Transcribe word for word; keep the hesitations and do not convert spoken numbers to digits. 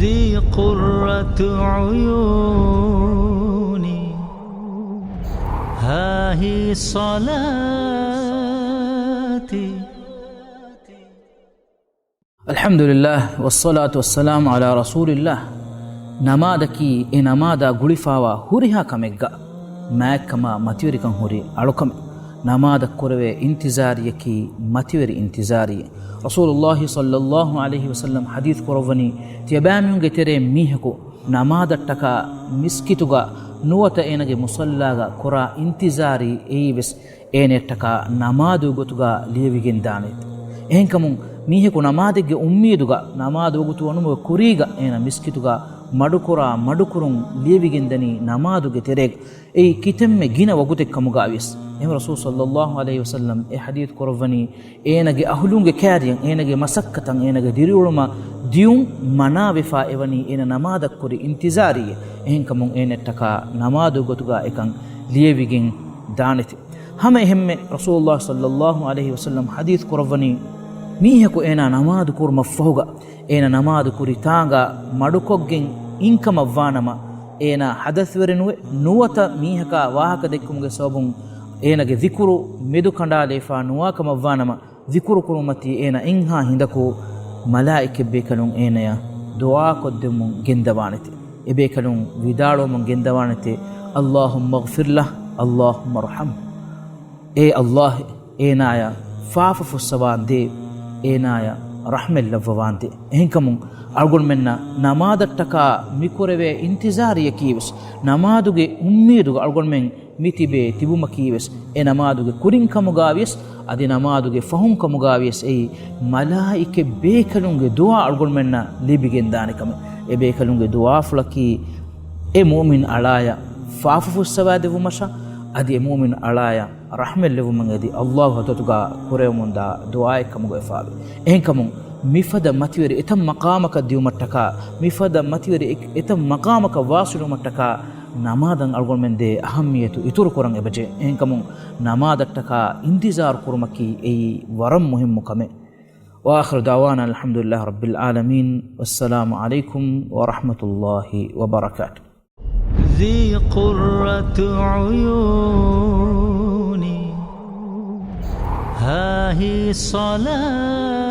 ذي قرة عيوني، ها هي صلاتي. الحمد لله والصلاة والسلام على رسول الله. ނަމާދަކީ އެ ނަމާދާ ގުޅިފާވާ ހުރިހާ ކަމެއްގަ މާތްކަމާ މަތިވެރިކަން ހުރި އަޅުކަމެއް. ނަމާދަށް ކުރެވޭ އިންތިޒާރިއަކީ މަތިވެރި އިންތިޒާރީ. ރަސޫލުﷲ ޞައްލަﷲ ޢަލައިހި ވަސައްލަމް ޙަދީޘް ކުރައްވަނީ، ތިޔަބައިމީހުންގެ ތެރެއިން މީހަކު ނަމާދަށްޓަކާ މިސްކިތުގަ ނުވަތަ އޭނަގެ މުޞައްލާގަ ކުރާ އިންތިޒާރީ އެއީވެސް އޭނައަށްޓަކާ ނަމާދުގެ ގޮތުގަ ލިޔެވިގެންދާނެތެ. އެހެންކަމުން މީހަކު ނަމާދެއްގެ އުއްމީދުގަ ނަމާދު ވަގުތު ވަނުމުގެ ކުރީގަ އޭނަ މިސްކިތުގަ މަޑުކުރާ މަޑުކުރުން ލިޔެވިގެންދަނީ ނަމާދުގެ ތެރޭގަ. އެއީ ކިތަންމެ ގިނަ ވަގުތެއް ކަމުގައިވިޔަސް. އެހެން ރަސޫލު ޞައްލަﷲ ޢަލައިހި ވަސައްލަމް އެ ޙަދީޘް ކުރައްވަނީ، އޭނަގެ އަހުލުންގެ ކާރިޔަށް، އޭނަގެ މަސައްކަތަށް، އޭނަގެ ދިރިއުޅުމަށް ދިޔުން މަނާވެފާ އެވަނީ އޭނަ ނަމާދަށް ކުރި އިންތިޒާރީއެއް. އެހެންކަމުން އޭނައަށްޓަކާ ނަމާދު ގޮތުގަ އެކަން ލިޔެވިގެން ދާނެތެ. ހަމަ އެހެންމެ ރަސޫލުﷲ ޞައްލަﷲ ޢަލައިހި ވަސައްލަމް ޙަދީޘް ކުރައްވަނީ، މީހަކު އޭނާ ނަމާދު ކުރުމަށްފަހުގަ، އޭނަ ނަމާދު ކުރި ތާނގަ މަޑުކޮށްގެން އިންކަމަށްވާނަމަ، އޭނާ ޙަދަޘްވެރިނުވެ، ނުވަތަ މީހަކާ ވާހަކަ ދެއްކުމުގެ ސަބަބުން އޭނަގެ ޛިކުރު މެދުކަނޑާލައިފާ ނުވާކަމަށްވާނަމަ، ޛިކުރު ކުރުމަތީ އޭނަ އެންހާ ހިނދަކު މަލާއިކަތްބޭކަލުން އޭނަޔަށް ދުޢާކޮށްދެމުން ގެންދަވާނެތެ. އެބޭކަލުން ވިދާޅުވަމުން ގެންދަވާނެތެ، اللهم اغفر له، اللهم ارحمه. އޭ ﷲ، އޭނާޔަށް ފާފަ ފުއްސަވާންދޭ، އޭނާޔަށް ރަޙްމަތް ލައްވަވާންދޭ. އެހެންކަމުން އަޅުގަނޑުމެންނަށް ނަމާދަށްޓަކާ މިކުރެވޭ އިންތިޒާރީއަކީވެސް، ނަމާދުގެ އުއްމީދުގަ އަޅުގަނޑުމެން މިތިބޭ ތިބުމަކީވެސް، އެ ނަމާދުގެ ކުރިން ކަމުގަވިޔަސް، އަދި ނަމާދުގެ ފަހުން ކަމުގަވިޔަސް އެއީ، މަލާއިކަތް ބޭކަލުންގެ ދުޢާ އަޅުގަނޑުމެންނަށް ލިބިގެންދާނެ ކަމެއް. އެ ބޭކަލުންގެ ދުޢާފުޅަކީ، އެ މުއުމިން އަޅާޔަށް ފާފަ ފުއްސަވާދެއްވުމަށާ، އަދި އެ މުއުމިން އަޅާޔަށް ރަޙްމަތް ލެއްވުމަށް އެދި ﷲ ޙަޟްރަތުގަ ކުރެވެމުންދާ ދުޢާއެއް ކަމުގައި ވެފާވޭ. އެހެންކަމުން، މިފަދަ މަތިވެރި އެތައް މަޤާމަކަށް ދިޔުމަށްޓަކާ، މިފަދަ މަތިވެރި އެ-، އެތައް މަޤާމަކަށް ވާޞިލުވުމަށްޓަކާ، ނަމާދަށް އަޅުގަނޑުމެން ދޭ އަހައްމިޔަތު އިތުރުކުރަން އެބަޖެހޭ. އެހެންކަމުން، ނަމާދަށްޓަކާ އިންތިޒާރު ކުރުމަކީ އެއީ ވަރަށް މުހިއްމު ކަމެއް. وآخر دعوانا الحمد لله رب العالمين. والسلام عليكم ورحمة الله وبركاته. ذي قرة عيوني، ها هي صلاتي.